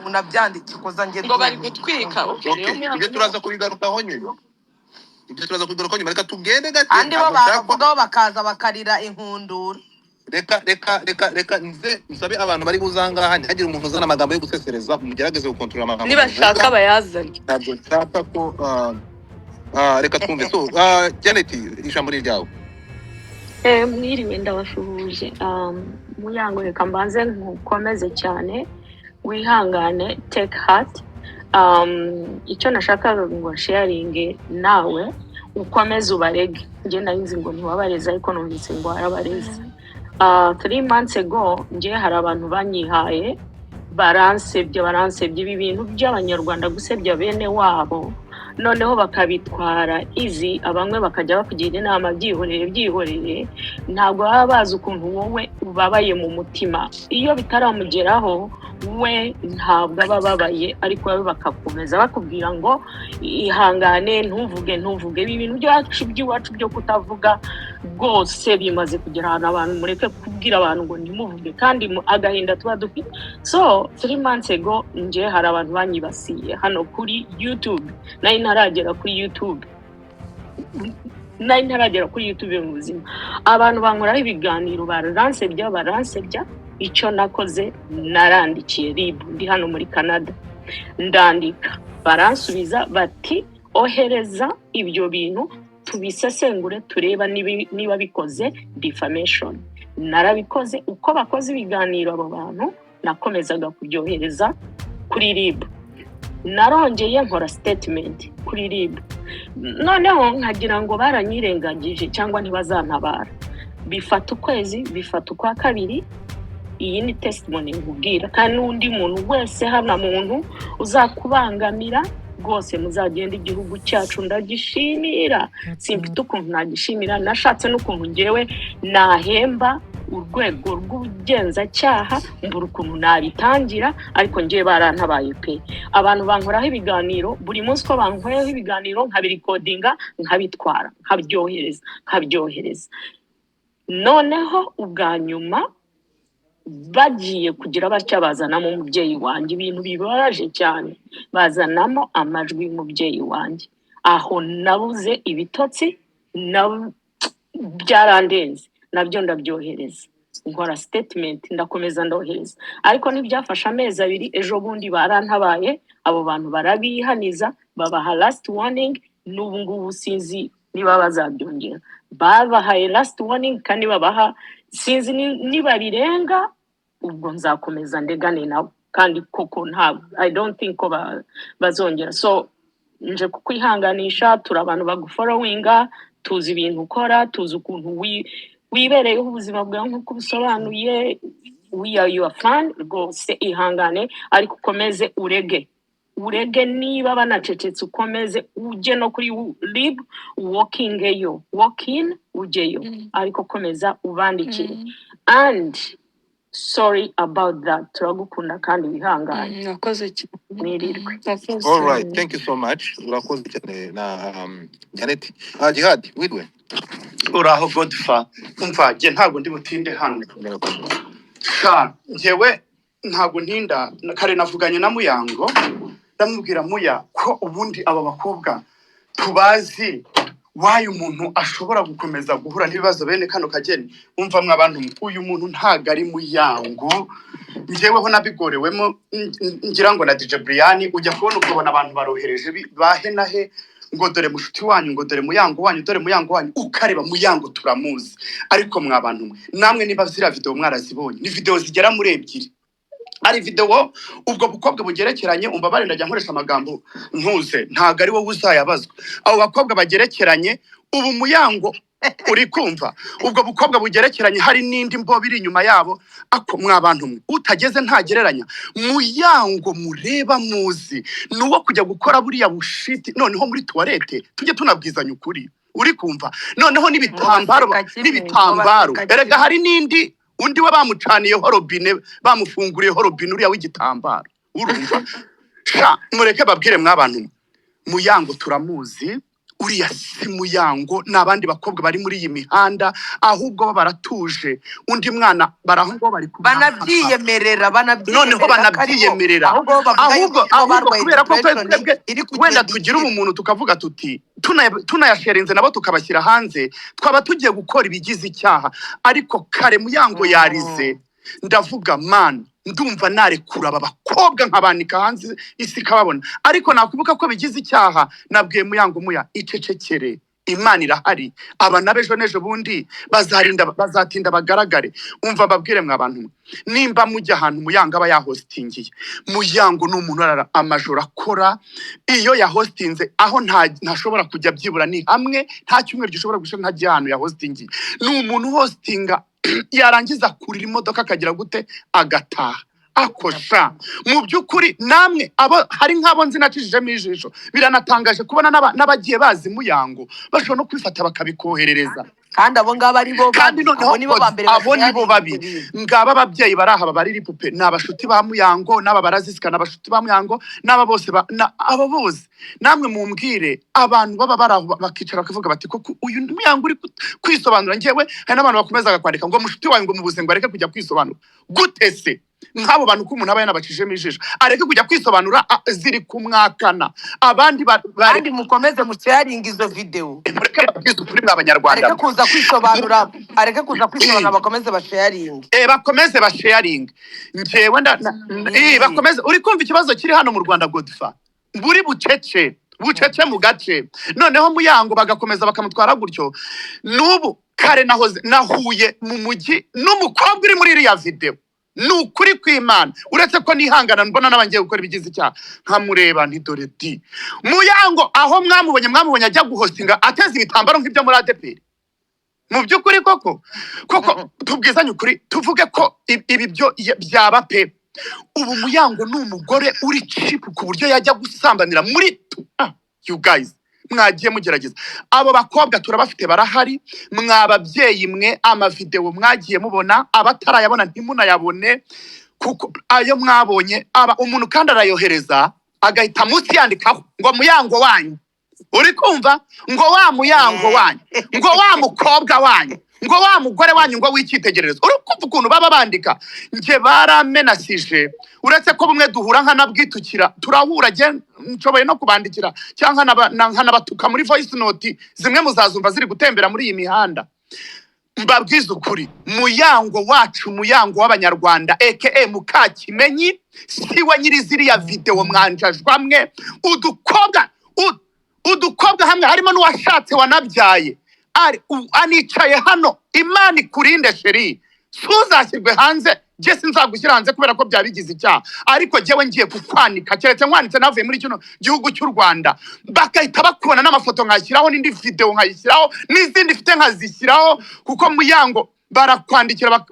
Munabyandike koza njye Ngo bari ndumiwe. gutwika. Okay, rero Okay, Muyango ibyo niwe. turaza kubigarukaho nyuma, ibyo turaza kubigarukaho nyuma. Reka tugende gake. Andi bo Ntabwo nshaka ko babavugaho bakaza bakarira inkundura. Reka nze nsabe abantu bari buze aha ngaha, ntihagire umuntu uzana amagambo yo gusesereza. Mugerageze gukontorora amagambo Nibashaka muvuga. bayazane. Ntabwo nshaka ko reka twumve. So Janet, ijambo ni ryawe. Mwiriwe, ndabashuhuje. Muyango, reka mbanze nkukomeze cyane, wihangane, take heart. Icyo nashakaga ngo sharinge nawe, ukomeze ubarege. Njye nari nzi ngo ntiwabareze, ariko numvise ngo warabareze. 3 months ago njye hari abantu banyihaye, baransebye, baransebye. Ibi bintu by'Abanyarwanda gusebya bene wabo, noneho bakabitwara izi, abamwe bakajya bakugira inama, byihorere, byihorere. Ntabwo baba bazi ukuntu wowe ubabaye mu mutima. Iyo bitaramugeraho we ntabwo aba ababaye, ariko wowe bakakomeza bakubwira ngo ihangane, ntuvuge, ntuvuge. Ibi bintu byacu by'iwacu byo kutavuga rwose bimaze kugera ahantu abantu, mureke kubwira abantu ngo ntimuvuge, kandi agahinda tuba dufite. So 3 months ago nje hari abantu banyibasiye hano kuri YouTube. Nari ntaragera kuri YouTube, nari ntaragera kuri YouTube mu buzima. Abantu bankoraho ibiganiro, baransebya, baransebya. Icyo nakoze, narandikiye RIB ndi hano muri Canada. Ndandika, baransubiza bati ohereza ibyo bintu tubisesengure, tureba niba bikoze defamation. Narabikoze. Uko bakoze ibiganiro abo bantu, nakomezaga kubyohereza kuri RIB. Narongeye nkora statement kuri RIB. Noneho nkagira ngo baranyirengagije cyangwa ntibazantabara. Bifata ukwezi, bifata ukwa kabiri. Iyi ni testimony nkubwira, kandi n'undi muntu wese hano, muntu uzakubangamira rwose, muzagenda. Igihugu cyacu ndagishimira, simfite ukuntu nagishimira. Nashatse n'ukuntu ngewe nahemba urwego rw'ubugenzacyaha, mbura ukuntu nabitangira, ariko ngewe barantabaye pe. Abantu bankoraho ibiganiro buri munsi, uko bankoraho ibiganiro nkabirecordinga, nkabitwara, nkabyohereza, nkabyohereza. Noneho ubwa nyuma bagiye kugira batya, bazanamo umubyeyi wanjye. Ibintu bibabaje cyane, bazanamo amajwi y'umubyeyi wanjye. Aho nabuze ibitotsi, na byarandenze. Nabyo ndabyohereza, nkora statement, ndakomeza ndohereza, ariko ntibyafashe amezi 2. Ejo bundi barantabaye, abo bantu barabihaniza, babaha last warning. N'ubu ngubu sinzi niba bazabyongera. Babahaye last warning, kandi babaha, sinzi nibabirenga ubwo nzakomeza ndegane nabo. Kandi koko ntabwo, I don't think ko bazongera. So nje kukwihanganisha. Turi abantu bagufollowinga, tuzi ibintu ukora, tuzi ukuntu wibereyeho ubuzima bwawe nk'uko ubisobanuye. We are your fan rwose. Ihangane, ariko ukomeze urege, urege. Niba banacecetse, ukomeze ujye no kuri RIB, walkingeyo, walk in, ujyeyo, ariko komeza ubandikire. And sorry about that. Turagukunda kandi wihangane. Mwakoze cyane. Mwirirwe. Mwakoze. All right, thank you so much. Urakoze cyane na Janet. Jihad, wiriwe. Uraho Godfa. Umva, jye ntabwo ndi butinde hano. Murakoze. Sha, njyewe ntabwo ntinda. Kare navuganye na Muyango, ndamubwira, Muya, ko ubundi aba bakobwa tubazi, wayo umuntu ashobora gukomeza guhura n'ibibazo bene kano kageni. Umva mwa bantu mwe, uyu muntu ntago ari Muyango. Njyeweho nabigorewemo, ngira ngo na DJ Brian, ujya kubona ukabona abantu barohereje bahe na he ngo dore mushuti wanyu, ngo dore Muyango wanyu, dore Muyango wanyu. Ukareba Muyango turamuzi, ariko mwa bantu mwe namwe, niba ziriya video mwarazibonye, ni video zigera muri ebyiri. Hari video ubwo bukobwa bugerekeranye. Umbabare, ndajya nkoresha amagambo ntuze, ntabwo ari wowe uzayabazwa. Abo bakobwa bagerekeranye, ubu Muyango uri kumva, ubwo bukobwa bugerekeranye, hari n'indi mbobo iri inyuma yabo. Ako mwa bantu mwe, utageze ntagereranya. Muyango mureba muzi ni uwo kujya gukora buriya bushiti noneho muri toilette. Tujye tunabwizanya ukuri, uri kumva? Noneho Ngo n'ibitambaro baseka kimwe, ngo n'ibitambaro baseka Erega kimwe. hari n'indi, undi we bamucaniyeho robine, bamufunguriyeho robine, uriya w'igitambaro. Urumva sha, mureke babwire mwabantu mwe. Muyango turamuzi. Uriya si Muyango n'abandi bakobwa bari muri iyi mihanda, ahubwo bo baratuje. Undi mwana baraho ngo bari kumwakaka, banabyiyemerera, noneho banabyiyemerera ko aribo, banabyiyemerera. Ahubwo bo bavuga Ahubwo yuko bo ahubwo barwaye kubera ko depression twebwe iri wenda kugenda tugira ikira. ubumuntu, tukavuga tuti tunayasharinze nabo tukabashyira hanze, twaba tugiye gukora ibigize icyaha. Ariko kare Muyango yarize, ndavuga man, ndumva narekura aba bakobwa nkabanika hanze isi ikababona, ariko nakwibuka ko bigize icyaha. Nabwiye Muyango: "Muya, icecekere, Imana irahari, aba n'abejo n'ejo bundi bazarinda bazatinda bagaragare." Umva mbabwire mwa bantu mwe, nimba mujya ahantu Muyango aba yahostingiye, Muyango ni umuntu arara amajoro akora. Iyo yahostinze aho ntashobora kujya byibura ni hamwe, nta cyumweru gishobora gushira ntajya ahantu yahostingiye. Ni umuntu uhostinga, yarangiza kurira imodoka akagira gute, agataha akosha. Mu by'ukuri namwe abo hari nk'abo nzi nacishijemo ijisho, biranatangaje kubona n'abagiye bazi Muyango bashobora no kwifata bakabikoherereza. Kandi abo ngabo ari bo Kandi babi, noneho abo nibo ba mbere abo nibo basharinga babi. ibyo bintu. Ngaba ababyeyi bari aha babarira ipupe ni abashuti ba Muyango, n'aba barazisika ni abashuti ba Muyango, n'aba bose abo bose namwe mumbwire, abantu baba bari aho bakicara bakavuga bati: "Koko uyu Muyango uri kwisobanura?" Njyewe hari n'abantu bakomezaga kwandika ngo mushuti wawe ngo mubuze ngo areke kujya kwisobanura. Gute se nk'abo bantu ko umuntu aba yanabacishijemo ijisho areke kujya kwisobanura, ziri kumwakana abandi bari Kandi mukomeze musharinga izo videwo. Mureke babwize ukuri mwa Banyarwanda. Areke kuza kwisobanura, areke kuza kwisobanura, bakomeze basharinge. Bakomeze basharinge. Njyewe bakomeze. Uri kumva ikibazo kiri hano mu Rwanda, Godfa, buri bucece bucece mu gace. Noneho Muyango bagakomeza bakamutwara gutyo. N'ubu kare nahoze nahuye mu mujyi n'umukobwa uri muri iriya video. Ni ukuri kw'Imana, uretse ko nihangana mbona n'abangiye gukora ibigize icyaha, nkamureba nti: "Dore di Muyango." Aho mwamubonye, mwamubonye ajya guhostinga ateze ibitambaro nk'ibyo muri ADEPR? Mu by'ukuri koko koko tubwizanye ukuri, tuvuge ko ibi byo byaba pe. Ubu Muyango ni umugore uri cheap ku buryo yajya gusambanira muri you guys mwagiye mugerageza. Abo bakobwa turabafite, barahari. Mwa babyeyi mwe, amavidewo mwagiye mubona, abatarayabona ntimunayabone, kuko ayo mwabonye aba umuntu kandi arayohereza agahita munsi yandikaho ngo "Muyango wanyu", uri kumva, ngo "wa Muyango wanyu", ngo "wa mukobwa wanyu", ngo "wa mugore wanyu", ngo "w'icyitegererezo". Uri kumva ukuntu baba bandika? Njye baramenasije, uretse ko bumwe duhura nkanabwitukira, turahura, njye nshoboye no kubandikira cyangwa nkanabatuka muri voice note, zimwe muzazumva ziri gutembera muri iyi mihanda. Mbabwize ukuri, Muyango wacu, Muyango w'Abanyarwanda, aka Mukakimenyi, siwe nyiri ziriya videwo. Mwanjajwa mwe, udukobwa udukobwa hamwe harimo n'uwashatse wanabyaye, anicaye hano. Imana ikurinde chérie, ntuzashyirwe hanze. Jye sinzagushyira hanze kubera ko byabigize icyaha, ariko jyewe ngiye kukwanika, keretse nkwanitse navuye muri kino gihugu cy'u Rwanda, bagahita bakubona n'amafoto nkashyiraho, n'indi videwo nkayishyiraho, n'izindi mfite nkazishyiraho. Kuko Muyango barakwandikira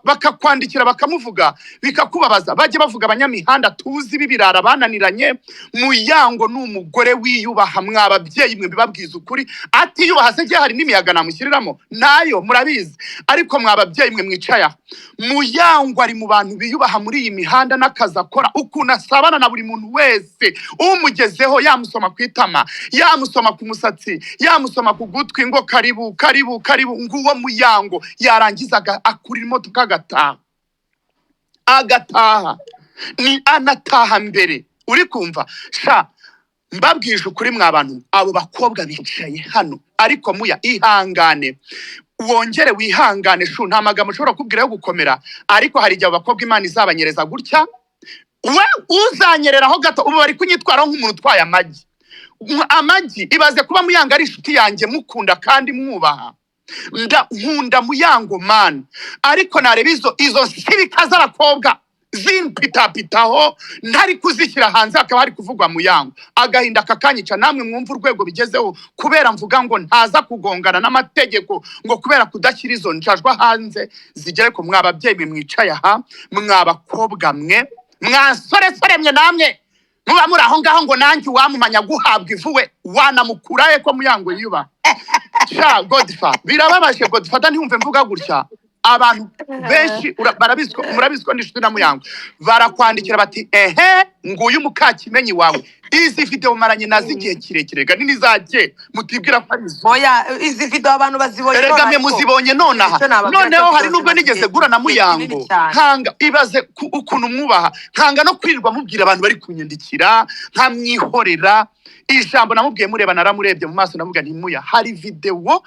bakakwandikira bakamuvuga bikakubabaza. Bajye bavuga abanyamihanda tuzi b'ibirara bananiranye. Muyango ni umugore wiyubaha, mwa babyeyi mwe, mbibabwiza ukuri. Atiyubaha se, hari n'imiyaga namushyiriramo nayo murabizi. Ariko mwa babyeyi mwe mwicaye aha, Muyango ari mu bantu biyubaha muri iyi mihanda, n'akazi akora, ukuntu asabana na buri muntu wese umugezeho, yamusoma ku itama, yamusoma ku musatsi, yamusoma ku gutwi, ngo "Karibu, karibu, karibu." Nguwo Muyango. Yarangiza akurira imodoka agataha, agataha ni anataha mbere. Uri kumva sha? Mbabwije ukuri mwa bantu, abo bakobwa bicaye hano. Ariko Muya, ihangane, wongere wihangane shu. Nta magambo ushobora kubwira yo gukomera, ariko hari igihe abo bakobwa Imana izabanyereza gutya. We uzanyereraho gato, ubu bari kunyitwaraho nk'umuntu utwaye amagi. Amagi, ibaze kuba Muyango ari inshuti yanjye, mukunda kandi mwubaha. Nkunda Muyango man, ariko nareba izo nsibika z'abakobwa zimpitapitaho ntari kuzishyira hanze, hakaba hari kuvugwa Muyango, agahinda kakanyica. Namwe mwumva urwego bigezeho, kubera mvuga ngo ntaza kugongana n'amategeko, ngo kubera kudashyira izo njajwa hanze zigere ku mwa babyeyi mwe mwicaye aha, mwa bakobwa mwe, mwa soresore mwe, namwe muba muri aho ngaho, ngo nanjye uwamumanya guhabwa ivuwe wanamukurahe ko Muyango yiyubaha. Sha Godfa, birababaje Godfada, ntiyumve mvuga gutya. Abantu benshi barabizi ko, murabizi ko ndi inshuti na Muyango, barakwandikira bati: "Ehe, nguyu mukakimenyi wawe." Izi video maranye nazo igihe kirekire ga nini zagiye, mutibwira ko ari izo. Oya, izi video abantu bazibonye Erega none mwe ariko muzibonye nonaha. icyo nababwira cyo, Noneho hari video nubwo zimaze nigeze igihe gura na igihe kinini Muyango, cyane. nkanga ibaze ukuntu mwubaha, nkanga no kwirirwa mubwira abantu bari kunyandikira, nkamwihorera. Ijambo namubwiye mureba, naramurebye mu maso, ndavuga nti: "Muya, hari video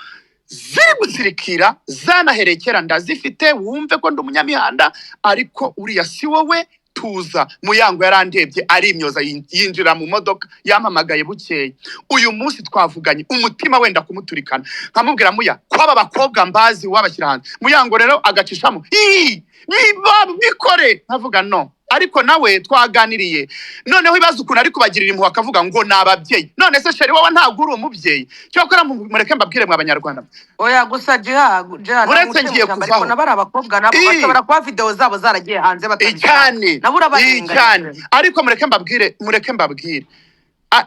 ziri gusirikira zanahereye kera, ndazifite, wumve ko ndi umunyamihanda, ariko uriya si wowe, tuza." Muyango yarandebye arimyoza, yinjira mu modoka. Yampamagaye bukeye, uyu munsi twavuganye umutima wenda kumuturikana, nkamubwira: "Muya, ko aba bakobwa mbazi, wabashyira hanze?" Muyango rero agacishamo: "Ii, bikore." Nkavuga no, ariko nawe twaganiriye. Noneho ibaze ukuntu ari kubagirira impuhwe, akavuga ngo ni ababyeyi. None se chérie, wowe ntabwo uri umubyeyi? Cyokora mureke mbabwire mwe Abanyarwanda. Oya, gusa Jiha, Jiha, ntabwo Uretse uciye mu ngiye ijambo, ariko kuvaho. nabo ari abakobwa, nabo bashobora kuba video zabo zaragiye hanze batabishaka. Cyane. Nabo urabarenganya. Cyane, ariko mureke mbabwire, mureke mbabwire.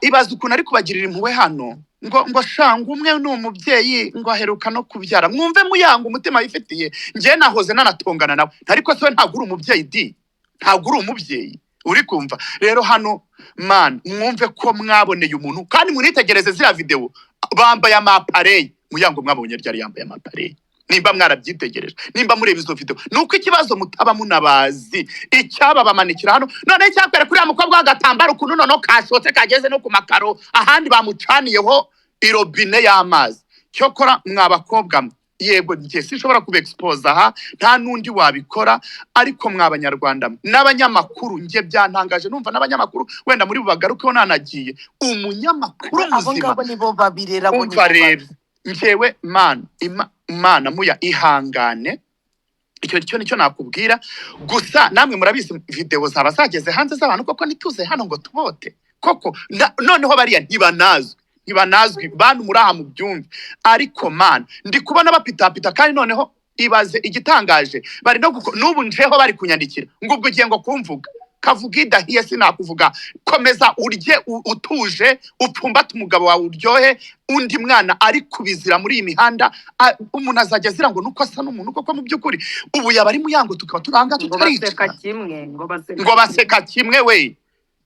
Ibaze ukuntu ari kubagirira impuhwe hano, ngo shanga umwe ni umubyeyi, ngo aheruka no kubyara. Mwumve Muyanga umutima yifitiye. Njye nahoze nanatongana nawe, ariko se we ntabwo uri umubyeyi di? Ntabwo uri umubyeyi? Uri kumva rero hano, man, mwumve ko mwaboneye umuntu, kandi munitegereze ziriya video bambaye amapareyi. Muyango mwabonye ryari yambaye amapareyi? Nimba mwarabyitegereje, nimba mureba izo video, ni uko ikibazo mutaba munabazi icyababamanikira hano. Noneho icyakwereka uriya mukobwa w'agatambaro ukuntu noneho kashotse kageze no ku makaro, ahandi bamucaniyeho irobine y'amazi. Cyokora mwa bakobwa mwe, yego njye sinshobora kuba expose aha, nta n'undi wabikora, ariko mwa Banyarwanda mwe n'abanyamakuru, njye byantangaje numva n'abanyamakuru, wenda muri bubagarukeho nanagiye, umunyamakuru Abo muzima. ngabo nibo babirera, bo nibo Umva rero, babi. Njyewe mana, mana, Muya, ihangane, icyo cyo nicyo nakubwira gusa. Namwe murabizi video zaba zageze hanze z'abantu koko, ntituze hano ngo tubote koko. Noneho bariya ntibanazwi, ntibanazwi, bantu muri aha mubyumve. Ariko mana, ndi kubona bapitapita, kandi noneho ibaze igitangaje, bari no n'ubu njeho bari kunyandikira ngo ubwo ugiye ngo kumvuga kavuga idahiye. Sinakuvuga, komeza urye utuje, upfumbate umugabo wawe uryohe. Undi mwana ari kubizira muri iyi mihanda, umuntu azajya azira ngo nuko asa n'umuntu koko. Mu by'ukuri ubu yaba ari Muyango, tukaba turanga Ngo baseka tutaricara kimwe, ngo baseka ngo baseka kimwe we,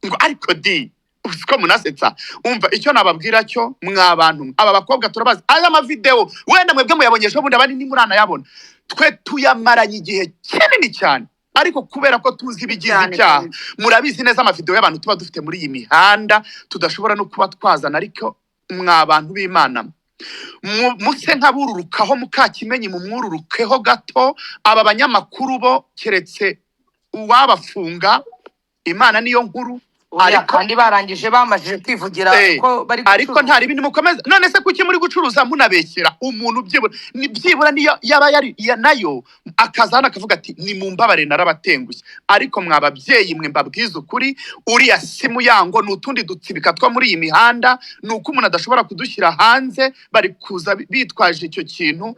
ngo ariko di uzi ko munasetsa. Umva, icyo nababwira cyo, mwa bantu mwe, aba bakobwa turabazi. Aya mavideo wenda mwebwe muyabonye ejo bundi, abandi ntimuranayabona, twe tuyamaranye igihe kinini cyane, ariko kubera ko tuzi ibigize Cyane icyaha. kabisa. Murabizi neza amavideo y'abantu tuba dufite muri iyi mihanda tudashobora no kuba twazana. Ariko mwa bantu b'Imana, muse nk'abururukaho mukakimenyi, mumwururukeho gato. Aba banyamakuru bo keretse uwabafunga, Imana niyo nkuru. Oya, Ariko kandi barangije bamajije kwivugira ko bari ariko gucuruza. Nta ribi, nimukomeze. None se kuki muri gucuruza munabeshyera umuntu? Byibura ni byibura niyo yaba yari nayo akaza hano akavuga ati: "Nimumbabare, narabatengushye." Ariko mwa babyeyi mwe, mbabwize ukuri, uriya si Muyango, ni utundi dutsibika two muri iyi mihanda, ni uko umuntu adashobora kudushyira hanze, bari kuza bitwaje icyo kintu.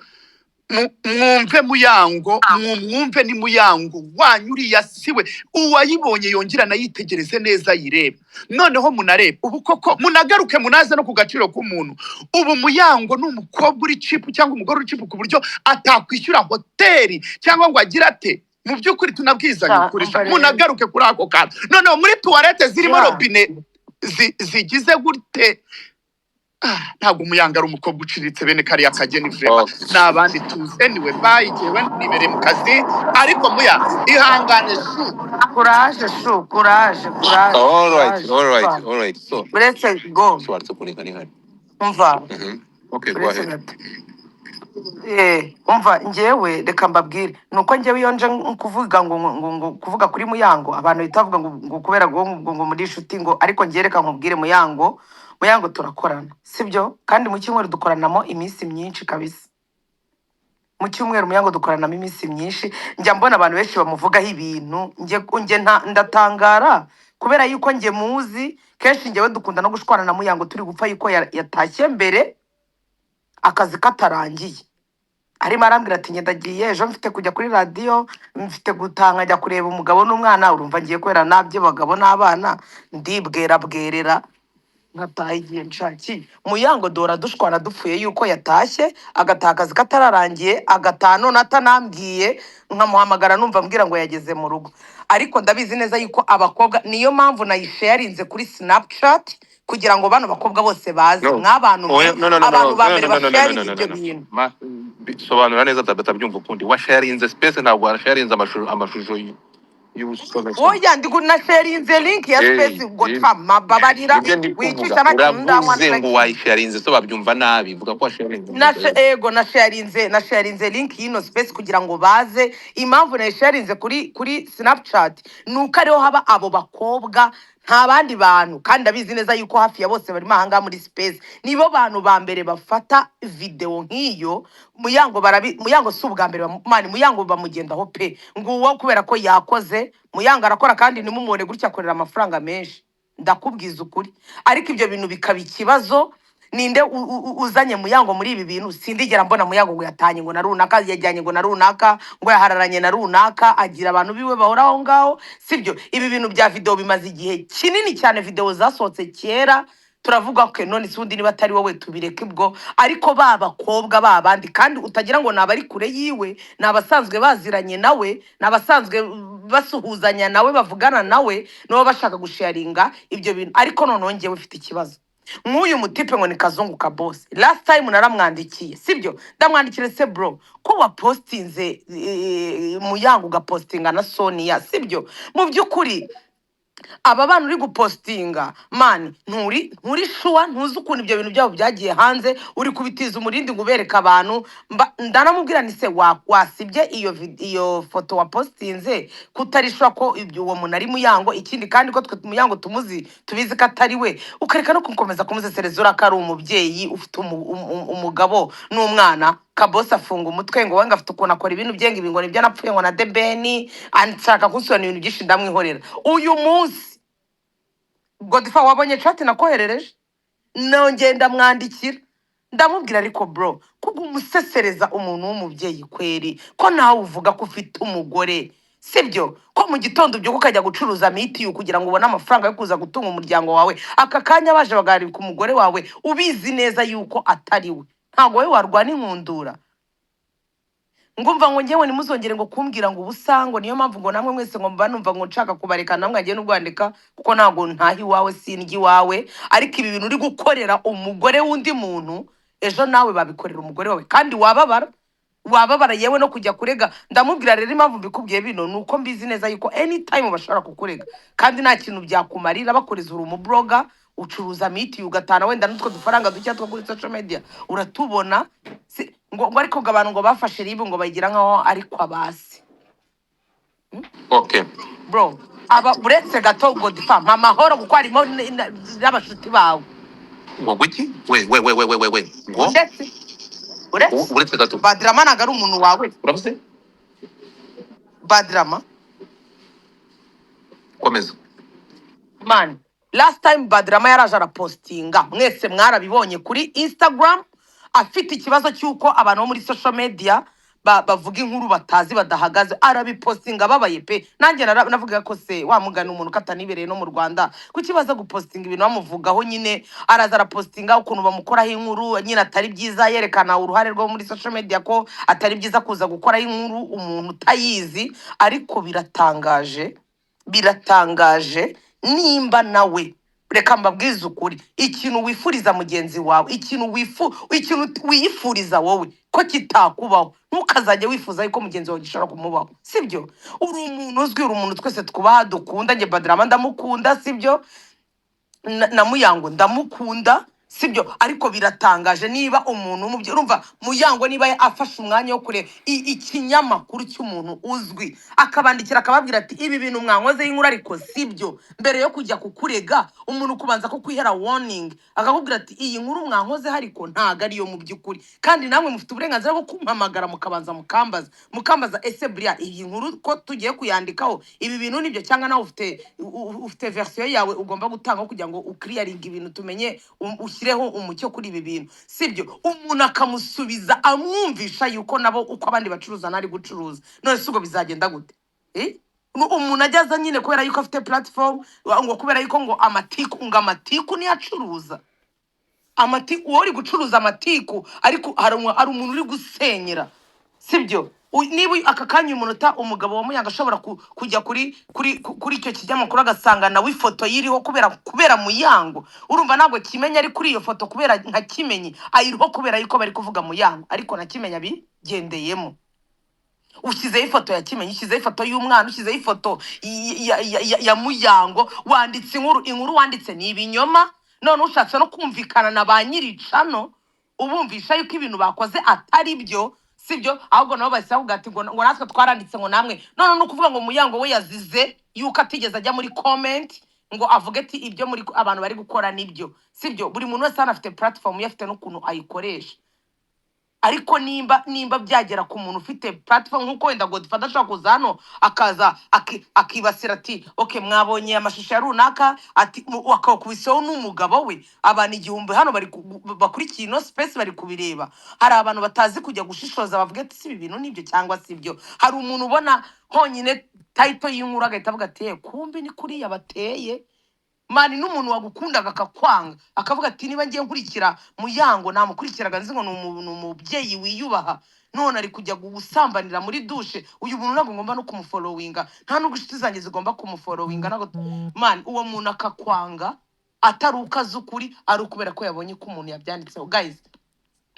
Mwumve Muyango, mwumve ni Muyango wanyu, uriya siwe. Uwayibonye yongera anayitegereze neza, ayirebe. Noneho munarebe ubu koko, munagaruke munaze no ku gaciro k'umuntu. Ubu Muyango ni umukobwa uri cheap cyangwa umugore uri cheap ku buryo atakwishyura hoteli cyangwa ngo agire ate? Mu by'ukuri tunabwizanye ukuri Umva rero. Munagaruke kuri ako kantu. Noneho muri toilette zirimo robine zigize gute? Ntabwo Muyanga ari umukobwa uciriritse bene kariya kageni, vraiment. Okay. Ni abandi tuzi. Anyway, bye, jyewe nibereye mu kazi, ariko Muya, ihangane shu. Courage shu, courage, courage. All right, Courage. all right, all right. So, Uretse go. so what's kunika ni hani? Umva. Okay, go Uretse ahead. gato. Umva, njyewe reka mbabwire, nuko njyewe iyo nje kuvuga ngo kuvuga kuri Muyango, abantu bahita bavuga ngo kubera ngo muri inshuti, ngo ariko njyewe reka nkubwire, Muyango, Muyango turakorana, sibyo? Kandi mu cyumweru dukoranamo iminsi myinshi kabisa. Mu cyumweru Muyango dukoranamo iminsi myinshi. Njya mbona abantu benshi bamuvugaho ibintu, njye ndatangara kubera yuko njye muzi kenshi. Njyewe dukunda no gushwana na Muyango, turi gupfa yuko yatashye mbere akazi katarangiye, arimo arambwira ati: "Njye ndagiye, ejo mfite kujya kuri radiyo, mfite gutaha nkajya kureba umugabo n'umwana." Urumva ngiye kubera nabyo, abagabo n'abana, ndibwera bwerera. Nkataha igihe nshakiye. Muyango dora dushwana dupfuye yuko yatashye, agataha akazi katararangiye, agataha none atanambwiye, nkamuhamagara numva ambwira ngo yageze mu rugo. Ariko ndabizi neza yuko abakobwa, niyo mpamvu nayisharinze kuri Snapchat kugira ngo bano bakobwa bose baze. No. Mw'abantu mwe, Oya, no, no, no, no, abantu ba no, mbere no, no, no, no, no, basharinze no, no, ibyo no. bintu. Sobanura neza batabyumva ukundi. Washarinze space, ntabwo washarinze amashusho y'ubusobanuro. Oya, ndi nasharinze link ya Hey, space. Godfa, mababarira, nibyo ndi kuvuga. wicisha make ndanywa. Uravuze ngo Naragiye. Wayisharinze, so babyumva nabi. Vuga ko washarinze. Ego, nasharinze link y'ino space kugira ngo baze. Impamvu nayisharinze kuri Snapchat ni uko ariho haba abo bakobwa, nta bandi bantu, kandi ndabizi neza yuko hafi ya bose barimo ahangaha muri space nibo bantu ba mbere bafata video nk'iyo. Muyango barabi, Muyango si ubwa mbere mani Muyango bamugendaho pe. Nguwo kubera ko yakoze, Muyango arakora, kandi ntimumubone gutya, akorera amafaranga menshi, ndakubwiza ukuri. Ariko ibyo bintu bikaba ikibazo. Ninde uzanye Muyango muri ibi bintu? Sindigera mbona Muyango ngo yatanye ngo na runaka, yajyanye ngo na runaka, ngo yahararanye na runaka. Agira abantu biwe bahora aho ngaho, sibyo? Ibi bintu bya video bimaze igihe kinini cyane, video zasohotse kera. Turavuga ko none se ubundi niba atari wowe tubireke ubwo. Ariko ba bakobwa ba bandi, kandi utagira ngo ni abari kure yiwe, ni abasanzwe baziranye nawe, ni abasanzwe basuhuzanya nawe, bavugana nawe, nibo bashaka gusharinga ibyo bintu. Ariko noneho ngewe ufite ikibazo nk'uyu mutipe ngo ni Kazungu ka boss, last time naramwandikiye, sibyo? Ndamwandikira: "Se bro, ko wapostinze Muyango, ugapostinga na Sonia, sibyo? Mu by'ukuri aba bana uri gupostinga, man, nturi sure, ntuzi ukuntu ibyo bintu byabo byagiye hanze, uri kubitiza umurindi ngo ubereke abantu." Ndanamubwira ni se wasibye iyo foto wapostinze, kutari sure ko ibyo uwo muntu ari Muyango? Ikindi kandi ko twe Muyango tumuzi, tubizi ko atari we, ukareka no gukomeza kumusesereza, uriya ko ari umubyeyi ufite umugabo n'umwana." Kabosi afunga umutwe ngo wanga afite ukuntu akora ibintu bye, ngo ibi ngo nibyo napfuye ngo na Debeni, anshaka kunsobanurira ibintu byinshi, ndamwihorera. Uyu munsi, Godfa, wabonye chat nakoherereje, nongeye ndamwandikira, ndamubwira: "Ariko bro, kubwo umusesereza umuntu w'umubyeyi kweri, ko nawe uvuga ko ufite umugore, sibyo? Ko mu gitondo ubyuka ukajya gucuruza mitiyu kugira ngo ubone amafaranga yo kuza gutunga umuryango wawe, aka kanya baje bagarika umugore wawe ubizi neza yuko atari we, ntabwo wowe warwana inkundura?" Ngumva ngo ngewe ntimuzongere ngo kumbwira ngo ubusa, ngo niyo mpamvu ngo namwe mwese ngo mba numva ngo nshaka kubareka, namwe agiye n'ubwandika, kuko ntabwo ntaha iwawe, sindya iwawe. Ariko ibi bintu uri gukorera umugore w'undi muntu, ejo nawe babikorera umugore wawe, kandi wababara, wababara, yewe no kujya kurega. Ndamubwira rero, impamvu mbikubwiye bino ni uko mbizi neza yuko anytime bashobora kukurega, kandi nta kintu byakumarira. Bakoreza, uri umublogger, ucuruza miti, ugatana wenda n'utwo dufaranga duke two kuri social media uratubona. Ngo ariko ngo abantu ngo bafashe RIB ngo bayigira nkaho ari kwa basi. Okay. Bro, aba uretse gato, Godfa, mpa amahoro, kuko harimo n'abashuti bawe. Ngo gwiki? We, we, we, we, we, we, we, ngo Ndetse uretse Uretse gato. Badrama ntabwo ari umuntu wawe. Uravuze? Badrama. Komeza. Man, last time Badrama yaraje arapostinga, mwese mwarabibonye kuri Instagram, afite ikibazo cy'uko abantu bo muri social media bavuga inkuru batazi, badahagaze. Arabipostinga ababaye pe. Nanjye navuga ko se wa mugani umuntu katanibereye no mu Rwanda, kuki baza gupostinga ibintu bamuvugaho nyine? Araza arapostinga ukuntu bamukoraho inkuru nyine atari byiza, yerekana uruhare rwo muri social media ko atari byiza kuza gukoraho inkuru umuntu utayizi. Ariko biratangaje, biratangaje. Nimba nawe, reka mbabwize ukuri, ikintu wifuriza mugenzi wawe, ikintu wiyifuriza wowe ko kitakubaho, ntukazajye wifuza yuko mugenzi wawe gishobora kumubaho, sibyo? Uri umuntu uzwi, uri umuntu twese twubaha, dukunda. Njye Badrama ndamukunda, sibyo? Na Muyango ndamukunda, sibyo? Ariko biratangaje niba umuntu w'umubyeyi, urumva Muyango niba afashe umwanya wo kureba ikinyamakuru cy'umuntu uzwi, akabandikira akababwira ati: "Ibi bintu mwankozeho inkuru ariko sibyo." Mbere yo kujya kukurega, umuntu kubanza kukwihera warning, akakubwira ati: "Iyi nkuru mwankozeho ariko ntago ariyo mu by'ukuri, kandi namwe mufite uburenganzira bwo kumpamagara, mukabanza mukambaza: ese buriya iyi nkuru ko tugiye kuyandikaho, ibi bintu nibyo, cyangwa nawe ufite version yawe ugomba gutanga kugira ngo uclearinge ibintu, tumenye, ushyireho umucyo kuri ibi bintu, sibyo?" Umuntu akamusubiza amwumvisha yuko nabo uko abandi bacuruza ntari gucuruza. None se ubwo bizagenda gute, eh? Umuntu ajya aza nyine kubera yuko afite platform, ngo kubera yuko ngo amatiku, ngo amatiku niyo acuruza amatiku. Wowe uri gucuruza amatiku, ariko hari umuntu uri gusenyera, sibyo? Niba aka kanya umunota umugabo wa Muyango ashobora kujya kuri icyo kinyamakuru agasanga nawe ifoto yiriho kubera Muyango, urumva ntabwo Kimenyi ari kuri iyo foto kubera nka Kimenyi, ayiriho kubera yuko bari kuvuga Muyango, ariko na Kimenyi abigendeyemo. Ushyizeho ifoto ya Kimenyi, ushyizeho ifoto y'umwana, ushyizeho ifoto ya Muyango, wanditse inkuru. Inkuru wanditse ni ibinyoma. None ushatse no kumvikana na ba nyiricano, ubumvisha yuko ibintu bakoze atari byo, sibyo? Ahubwo nabo bahise bavuga ati ngo natwe twaranditse, ngo namwe. None ni ukuvuga ngo Muyango we yazize yuko atigeze ajya muri comment ngo avuge ati ibyo muri abantu bari gukora nibyo, sibyo? Buri muntu wese hano afite platform ye, afite n'ukuntu ayikoresha. Ariko nimba byagera ku muntu ufite platform, nk'uko wenda Godfather ashobora kuza hano akaza akibasira ati: "Okay, mwabonye amashusho ya runaka," ati akakubiseho n'umugabo we. Abantu 1000 hano bari bakurikiye ino space bari kubireba. Hari abantu batazi kujya gushishoza bavuga ati: "Si ibi bintu nibyo cyangwa si ibyo?" Hari umuntu ubona honyine title y'inkuru agahita avuga ati: "Eh, kumbi ni kuriya bateye." Man, n'umuntu wagukundaga akakwanga, akavuga ati: "Niba ngiye nkurikira Muyango, namukurikiraga nzi ngo ni umubyeyi wiyubaha, none ari kujya gusambanira muri dushe. Uyu muntu ntabwo ngomba no kumufollowinga, nta nubwo inshuti zanjye zigomba kumufollowinga." Ntabwo, man, uwo muntu akakwanga atari uko azi ukuri, ari ukubera ko yabonye ko umuntu yabyanditseho. Guys,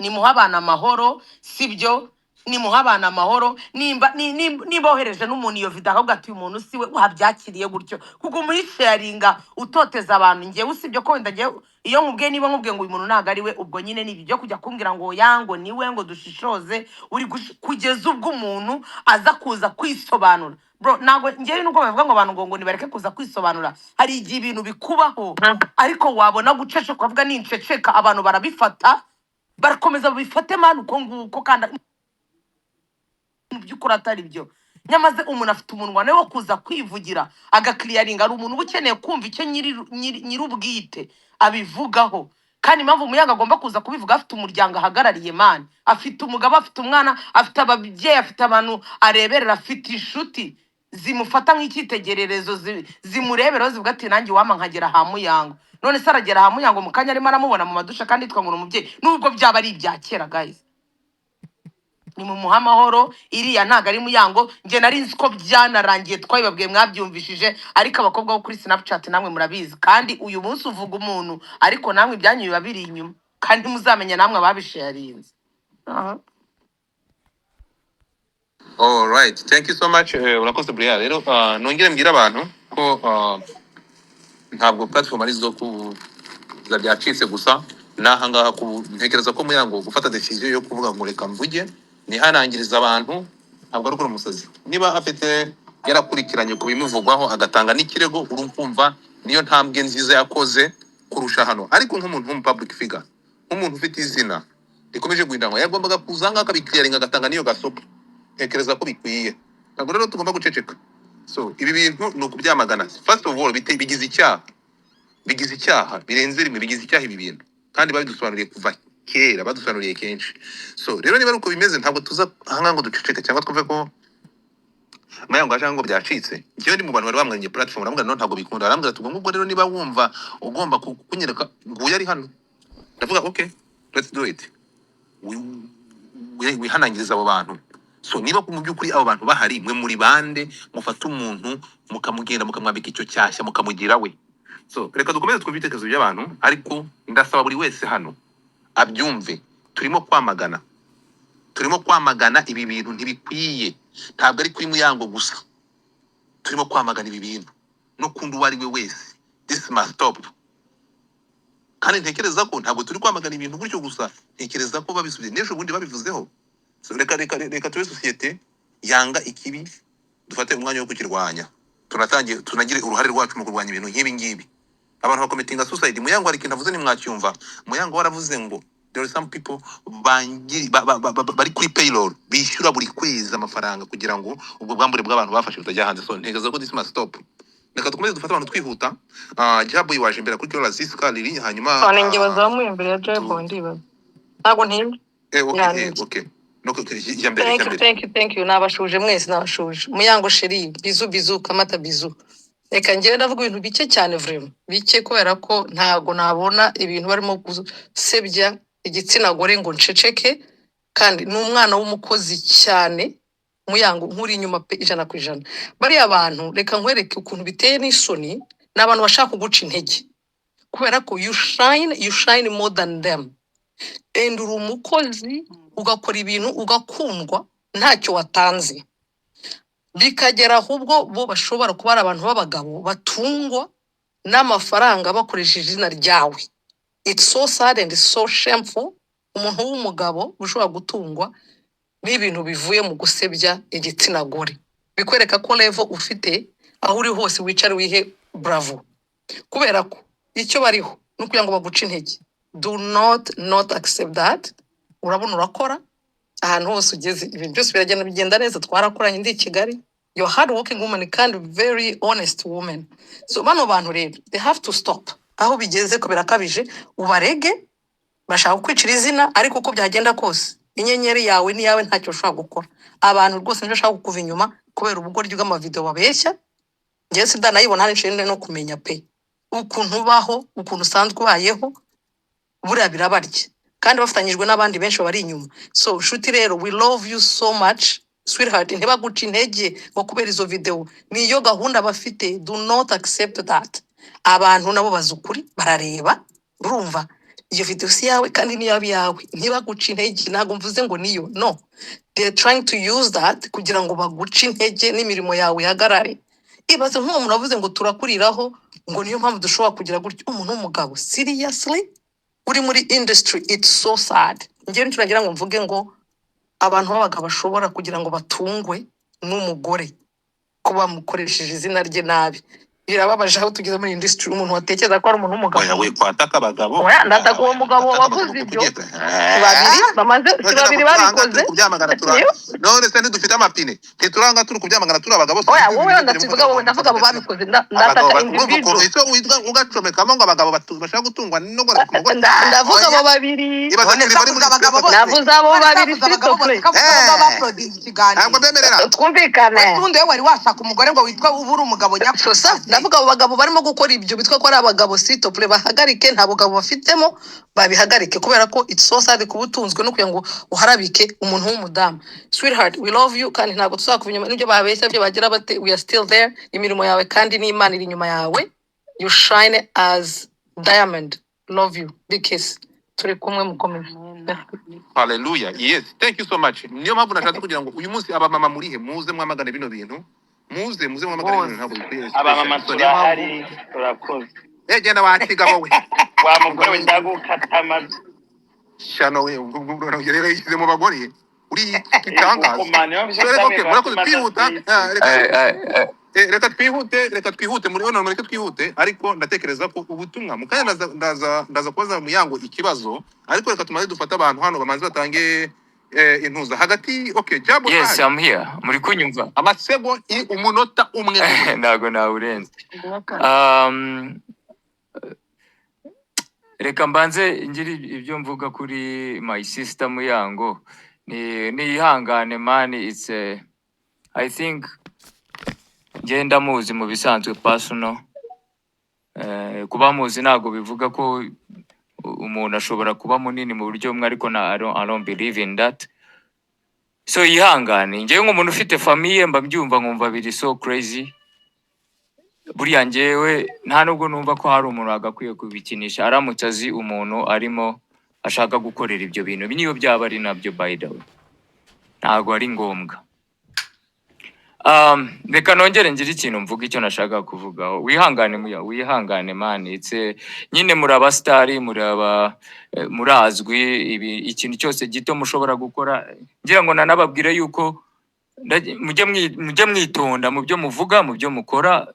nimuha abana amahoro, sibyo? Nimuha abana amahoro. Nimba niba wohereje n'umuntu iyo video akavuga ati: "Uyu muntu si we," wabyakiriye gutyo, kuko muri sharinga utoteza abantu. Ngewe usibye ko wenda ngewe iyo nkubwiye, niba nkubwiye ngo uyu muntu ntabwo ari we, ubwo nyine ni ibyo kujya kumbwira ngo ya ngo ni we, ngo dushishoze, uri kugeza ubwo umuntu aza kuza kwisobanura. Bro, ntabwo ngewe nubwo bavuga ngo abantu ngo nibareke kuza kwisobanura, hari igihe ibintu bikubaho, ariko wabona guceceka ukavuga: "Ninceceka abantu barabifata, barakomeza babifate." Man, uko nguko kandi mu by'ukuri atari byo. Nyamaze umuntu afite umunwa nawe wo kuza kwivugira, agaclearinga. Hari umuntu uba ukeneye kumva icyo nyir'ubwite abivugaho. Kandi impamvu Muyango agomba kuza kubivuga, afite umuryango ahagarariye. Man, afite umugabo, afite umwana, afite ababyeyi, afite abantu areberera, afite inshuti zimufata nk'icyitegererezo, zimureberaho, zivuga ati: "Nanjye wampa nkagera ha Muyango." None se aragera ha Muyango mu kanya arimo aramubona mu madusha, kandi yitwa ngo ni umubyeyi, nubwo byaba ari ibya kera? Guys, nimumuhe amahoro. Iriya ntabwo ari Muyango. Njye nari nzi ko byanarangiye, twabibabwiye, mwabyumvishije. Ariko abakobwa bo kuri Snapchat namwe murabizi, kandi uyu munsi uvuga umuntu, ariko namwe ibyanyu biba biri inyuma, kandi muzamenya namwe ababisharinze. Aha. All right, thank you so much. Urakoze Brian. Rero nongere mbwire abantu ko ntabwo platform ari zo kuza byacitse gusa n'aha ngaha. Ntekereza ko Muyango gufata decision yo kuvuga ngo reka mvuge nihanangiriza abantu, ntabwo ari ukuri umusazi. Niba afite yarakurikiranye ku bimuvugwaho agatanga n'ikirego, urumva niyo ntambwe nziza yakoze kurusha hano. Ariko nk'umuntu w'umu public figure, nk'umuntu ufite izina rikomeje guhindanwa, yagombaga kuza ngaha akabiclearinga, agatanga n'iyo gasopo. Ntekereza ko bikwiye. Ntabwo rero tugomba guceceka. So ibi bintu ni ukubyamagana. First of all, bigize icyaha, bigize icyaha birenze rimwe, bigize icyaha ibi bintu, kandi babidusobanuriye kuva kera, badusobanuriye kenshi. So rero niba ari uko bimeze, ntabwo tuza ahangaha ngo duceceke cyangwa twumve ko Muyango aje ngo byacitse. Njyewe ndi mu bantu bari bamwanye platform, aramubwira: "No, ntabwo bikunda." Arambwira ati: "Ubwo ngubwo rero niba wumva ugomba kunyereka nguyu ari hano." Ndavuga: "Okay, let's do it." Wihanangiriza abo bantu. So niba mu by'ukuri abo bantu bahari, mwe muri bande mufata umuntu mukamugenda mukamwambika icyo cyashya mukamugira we? So reka dukomeze twumve ibitekerezo by'abantu, ariko ndasaba buri wese hano abyumve: turimo kwamagana, turimo kwamagana ibi bintu. Ntibikwiye, ntabwo ari kuri Muyango gusa. Turimo kwamagana ibi bintu no kundi uwo ari we wese. This must stop. Kandi ntekereza ko ntabwo turi kwamagana ibintu gutyo gusa, ntekereza ko babisubiye n'ejo bundi babivuzeho. So, reka tube sosiyete yanga ikibi, dufate umwanya wo kukirwanya, tunatangiye tunagire uruhare rwacu mu kurwanya ibintu nk'ibi ngibi. Abantu bacommittinga suicide. Muyango hari ikintu avuze ntimwacyumva. Muyango waravuze ngo there are some people bari kuri payroll, bishyura buri kwezi amafaranga kugira ngo ubwo bwambure bw'abantu bafashe butajya hanze. So ntekereza ko this must stop. Reka dukomeze dufate abantu twihuta. Jaboy waje imbere kuri Kyola Ziska Lili, hanyuma None njye bazamuye imbere ya Jayboy, ndibaza, ntabwo ntinda. Okay. Yanjye. Okay. No jya mbere, Thank jya you, mbere. thank you, thank you. Nabashuje mwese, nabashuje. Muyango chéri, bisous, bisous, kamata bisous. Reka njyewe ndavuga ibintu bike cyane, vraiment bike, kubera ko ntago nabona ibintu barimo gusebya igitsina gore ngo nceceke. Kandi ni umwana w'umukozi cyane Muyango, nkuri inyuma pe, 100%. Bariya bantu, reka nkwereke ukuntu biteye n'isoni, ni abantu bashaka kuguca intege, kubera ko you shine, you shine more than them, and uri umukozi, ugakora ibintu ugakundwa ntacyo watanze, bikagera ahubwo bo bashobora kuba ari abantu b'abagabo batungwa n'amafaranga bakoresheje izina ryawe. It's so sad and so shameful, umuntu w'umugabo ushobora gutungwa n'ibintu bivuye mu gusebya igitsina gore. Bikwereka ko level ufite, aho uri hose wicare wihe bravo, kubera ko icyo bariho ni ukugira ngo baguce intege. Do not accept that. Urabona urakora ahantu hose ugeze, ibintu byose biragenda, bigenda neza. Twarakoranye ndi i Kigali. You're hard working woman kandi very honest woman. So bano bantu rero, they have to stop. Aho bigeze ko birakabije, ubarege. Bashaka kukwicira izina, ariko uko byagenda kose inyenyeri yawe ni iyawe, ntacyo ushobora gukora. Abantu rwose nicyo bashaka kukuva inyuma kubera ubugoryi bw'amavideo babeshya. Njyewe sindanayibona hari nshinzwe no kumenya pe ukuntu ubaho, ukuntu usanzwe ubayeho. Buriya birabarya kandi bafatanyijwe n'abandi benshi babari inyuma. So nshuti rero, we love you so much, sweetheart. Ntibaguca intege ngo kubera izo video, niyo gahunda bafite. Do not accept that. Abantu nabo bazi ukuri, barareba. Urumva iyo video si yawe, kandi niyo yaba iyawe, ntibaguca intege. Ntabwo mvuze ngo niyo, no, they are trying to use that kugira ngo baguce intege n'imirimo yawe ihagarare. Ibaze nk'uwo muntu wavuze ngo turakuriraho, ngo niyo mpamvu dushobora kugira gutya. Umuntu w'umugabo, seriously, uri muri industry, it's so sad. Njyewe nicyo nagira ngo mvuge, ngo abantu b'abagabo bashobora kugira ngo batungwe n'umugore ko bamukoresheje izina rye nabi, birababaje aho tugeze muri industry. Umuntu watekereza ko ari umuntu w'umugabo. Oya, we kwataka abagabo. Oya, ndataka uwo Oya, mugabo kwataka abagabo wavuze kuko ibyo. ugiye Si babiri bamaze, si none babiri ntabwo turanga babikoze. Turi kubyamagana tura Niyo. None se ntidufite amapine? Ntituranga turi kubyamagana turi abagabo? Oya, Sinzi wowe ibintu ndasivuga wowe, ndavuga abo babikoze. Abagabo Ndataka urumva ukuntu individual. icyo witwa ugacomekamo ngo abagabo bashaka gutungwa no guharabika umugore. Ndavuga Oya. abo babiri. Ibaze None turi se bari avuze muri abagabo space. bose? Navuze abo None se babiri, avuze abagabo bose? s'il te plaît. Ko avuze abo Eh, bauploadinze ikiganiro. Ntabwo bemerera. Twumvikane. Wese ubundi wowe wari washaka umugore ngo witwe ube uri umugabo nyakuri? So sa ndavuga abo bagabo barimo gukora ibyo bitwa ko ari abagabo, s'il te plaît, bahagarike. Nta bugabo bafitemo, babihagarike, kubera ko it's so sad kuba utunzwe no kugira ngo uharabike umuntu w'umudamu. Sweetheart, we love you, kandi ntabwo tuzakuva inyuma. N'ibyo babeshya, byo bagira bate, we are still there. Imirimo yawe kandi n'Imana iri inyuma yawe. You shine as diamond. Love you, big kiss. Turi kumwe, mukomeze. Hallelujah, yes, thank you so much. Niyo mpamvu nashatse kugira ngo uyu munsi abamama murihe? Muze mwamagane bino bintu, muze, muze mwamagane bino bintu. Bose. Ntabwo bikwiye Abamama especially. So niyo mpamvu turahari, turakoze. Eh, genda wakigabo we. Wa mugore we, ndagukata amavi. Shano we, ubwo rero yishyize mu bagore, uri igitangaza. Gukomana So reka, okay, murakoze. Twihuta, reka reka twihute, reka twihute muri ono, mureke twihute. Ariko ndatekereza ko ubutumwa mu kanya ndaza kubaza Muyango ikibazo, ariko reka tumaze dufate abantu hano bamanze batange intuza hagati. Okay, Jabo. Yes. Urahari? I'm here. Muri kunyumva? Amasego umunota umwe umwe. Ntago nawurenze. Reka mbanze ngire ibyo mvuga kuri my sister Muyango. Ni niyihangane man, it's a, I think ngenda muzi mu bisanzwe personal. Kuba muzi ntabwo bivuga ko umuntu ashobora kuba munini mu buryo bumwe, ariko na I don't believe in that. So yihangane. Njyewe nk'umuntu ufite famille mba mbyumva nkumva biri so crazy. Buriya njyewe nta nubwo numva ko hari umuntu wagakwiye kubikinisha aramutse azi umuntu arimo ashaka gukorera ibyo bintu, niyo byaba ari nabyo. By the way, ntabwo ari ngombwa. Reka nongere ngire ikintu mvuga, icyo nashaka kuvugaho. Wihangane muya, wihangane man. It's a, nyine muri abasitari, muri aba murazwi. Ibi ikintu cyose gito mushobora gukora, ngira ngo nanababwire yuko mujye mwitonda mu byo muvuga, mu byo mukora.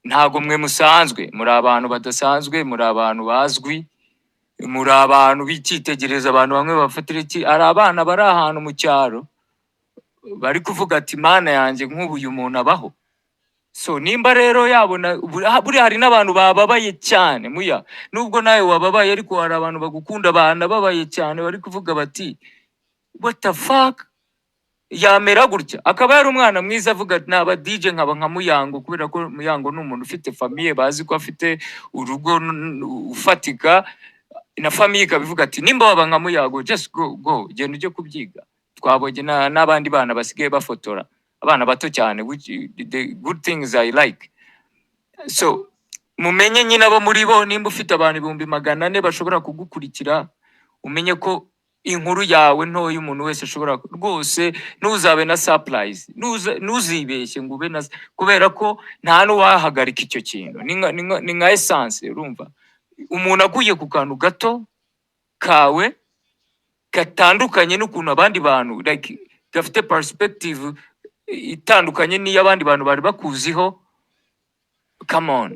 Ntabwo mwe musanzwe, muri abantu badasanzwe, muri abantu bazwi, muri abantu b'icyitegererezo. Abantu bamwe bafatira iki, hari abana bari ahantu mu cyaro bari kuvuga ati: "Mana yanjye, nk'ubu uyu muntu abaho?" So nimba rero yabona buriya hari n'abantu bababaye cyane muya, nubwo nawe wababaye, ariko hari abantu bagukunda banababaye cyane, bari kuvuga bati What the fuck? Yamera gutya akaba yari umwana mwiza, avuga ati naba DJ nkaba nka Muyango, kubera ko Muyango ni umuntu ufite famille, bazi ko afite urugo ufatika, na famille ikaba ivuga ati nimba waba nka Muyango, just go, go, genda ujye kubyiga. Twabonye n'abandi bana basigaye bafotora, abana bato cyane, which the good things I like. So mumenye nyine abo muri bo. Nimba ufite abantu 400,000 bashobora kugukurikira, umenye ko inkuru yawe ntoya umuntu wese ashobora rwose. Ntuzabe na surprise, ntuzibeshye ngo ube na, kubera ko nta n'uwahagarika icyo kintu. Ni nka essence. Urumva umuntu aguye ku kantu gato kawe gatandukanye n'ukuntu abandi bantu, like gafite perspective itandukanye n'iy'abandi bantu bari bakuziho, come on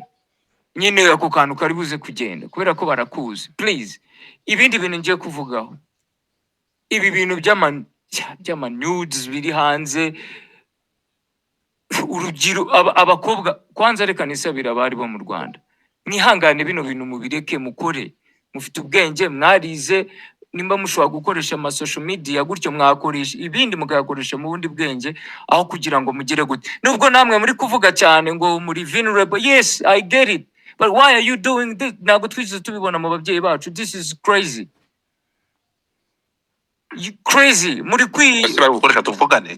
nyine, ako kantu kari buze kugenda kubera ko barakuzi. Please, ibindi bintu ngiye kuvugaho, ibi bintu by'ama nudes biri hanze, urubyiruko, abakobwa, kwanza reka nisabire abari bo mu Rwanda, mwihangane, bino bintu mubireke, mukore, mufite ubwenge, mwarize. Nimba mushobora gukoresha ama social media gutyo, mwakoresha ibindi, mukayakoresha mu bundi bwenge, aho kugira ngo mugire gute. Nubwo namwe muri kuvuga cyane ngo muri vulnerable, yes, I get it, but why are you doing this? Ntabwo twigeze tubibona mu babyeyi bacu. This is crazy. You crazy muri kwi Ese bari gukoresha tuvugane?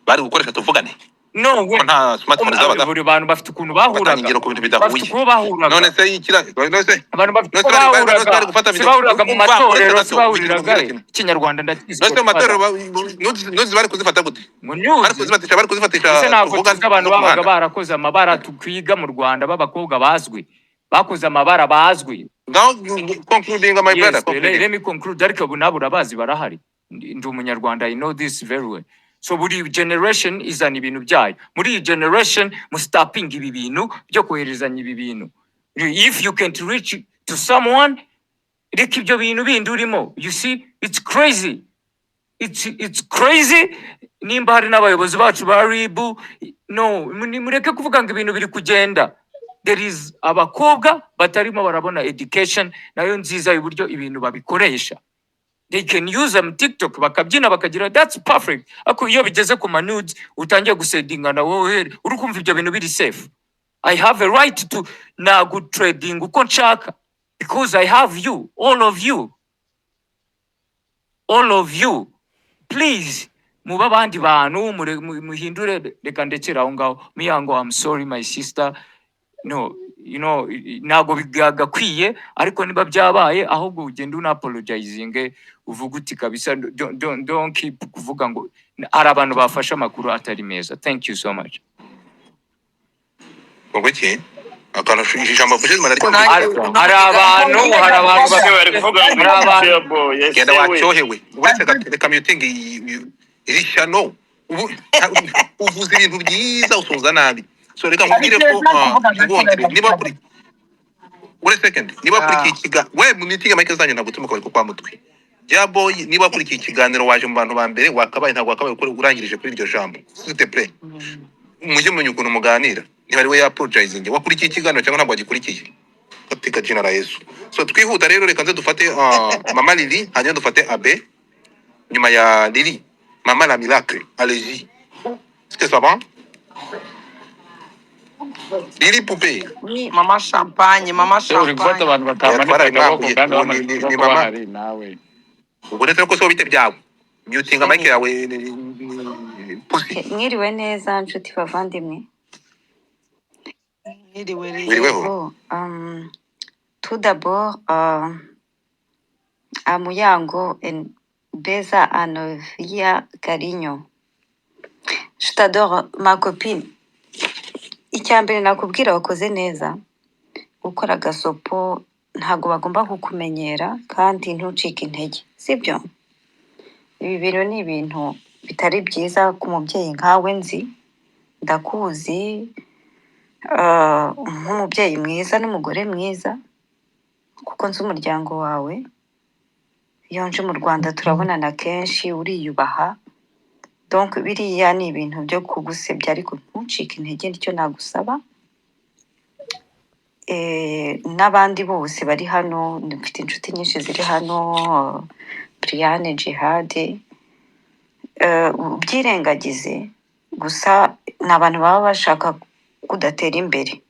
Bari gukoresha tuvugane? No Ko we nta smartphone zabagaho. Buri bantu bafite ukuntu Batanga bahuraga, ingero ku bintu bafite bidahuye. uko bahuraga. None se ikira, none se Abantu bafite none uko se bari, none se bari bahuraga. gufata Si video? bahuriraga mu Umva, uretse matorero, gato si ikintu bahuriraga nkubwira he? kimwe. Ikinyarwanda ndakizi, None se mu matorero godfather. Nudes bari kuzifata gute? Ngo Bari news kuzifatisha, bari kuzifatisha Ese ntabwo tuvugane tuzi abantu zo ku babaga muhanda? barakoze amabara twiga mu Rwanda, b'abakobwa bazwi bakoze amabara bazwi? Ngaho concluding, my brother. Yes, Concluding. let me conclude. Ariko ubu nabo urabazi, barahari. Ndi umunyarwanda, I know this very well. So buri generation izana ibintu byayo. Muri iyi generation mustapinga ibi bintu byo koherezanya ibi bintu. If you can't reach to someone, reka ibyo bintu bindi urimo. You see, it's crazy, it's crazy. Nimba hari n'abayobozi bacu ba RIB, no mureke kuvuga ngo ibintu biri kugenda. There is abakobwa batarimo barabona education nayo nziza y'uburyo ibintu babikoresha. They can use them TikTok, bakabyina, bakagira, that's perfect. Ariko iyo bigeze ku ma nudes, utangiye gusendingana, wowe uri kumva ibyo bintu biri safe? I have a right to nagu trading uko nshaka because I have you, all of you, all of you. Please, mube abandi bantu, muhindure. Reka ndekere aho ngaho. Muyango, I'm sorry, my sister. No, ntabwo byagakwiye, ariko niba byabaye, ahubwo ugenda unapologizinge, uvuga uti kabisa don't keep kuvuga ngo hari abantu bafashe amakuru atari meza. Thank you so much. Ngo iki? Akantu ijambo avuze Ariko mararyumvise. Hari abantu, hari abantu Ese bari bafite kuvuga ngo hari abantu Diabo Genda ese we. Wacyohewe. Uretse gato, reka mutingi iri shyano. Ubu uvuze ibintu byiza, usoza nabi. So reka nkubwire ko ntibongere. Niba kuri ure second, niba wakurikiye ikiga we mu mitingi, mic zanyu ntabwo turimo kabari ko kwa mutwe bya boy. Niba wakurikiye ikiganiro, waje mu bantu ba mbere, wakabaye, ntabwo wakabaye urangirije kuri iryo jambo, s'il te plaît. Mujye mumenya ukuntu muganira. Niba ari we yapologizing, wakurikiye ikiganiro cyangwa ntabwo wagikurikiye? Katika jina la Yesu. So twihuta rero, reka nze dufate mama Lili, hanyuma dufate Abe nyuma ya Lili. Mama la miracle, allez-y. Est-ce que ça va, Lili poupée? Oui, Mama champagne, mama Se uri gufata champagne. abantu Oya, batamanitse akaboko twarabimwambuye kandi ubu ni, bamanitse ni, ni akaboko mama bahari nawe. Ubwo ndetse ko so bite byawe, mutinga mic Sheni. yawe pussy. Okay, mwiriwe neza nshuti bavandimwe. Mwiriwe rero. Wiriweho. Yego, tout d'abord a Muyango en besa a novia cariño. Je t'adore, ma copine. Icya mbere nakubwira, wakoze neza gukora agasopo. Ntabwo bagomba kukumenyera, kandi ntucike intege, sibyo? Ibi bintu ni ibintu bitari byiza ku mubyeyi nkawe. Nzi, ndakuzi nk'umubyeyi mwiza n'umugore mwiza, kuko nzi umuryango wawe. Iyo nje mu Rwanda turabonana kenshi, uriyubaha. Donc biriya ni ibintu byo kugusebya, ariko ntucike intege, nicyo nagusaba. N'abandi bose bari hano, mfite inshuti nyinshi ziri hano, Briane, Jihad. Ubyirengagize gusa, ni abantu baba bashaka kudatera imbere.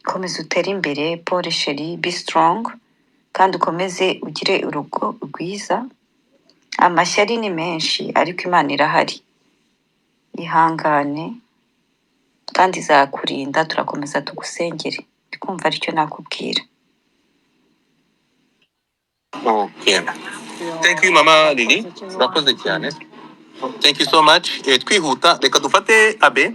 Komeza utere imbere, Paul chéri, be strong, kandi ukomeze ugire urugo rwiza. Amashyari ni menshi, ariko Imana irahari. Ihangane kandi izakurinda, turakomeza tugusengere. Ndi kumva aricyo nakubwira. Okay. Thank you, Mama Lili. Urakoze. Urakoze cyane. Thank you so much. Twihuta, reka dufate Abe,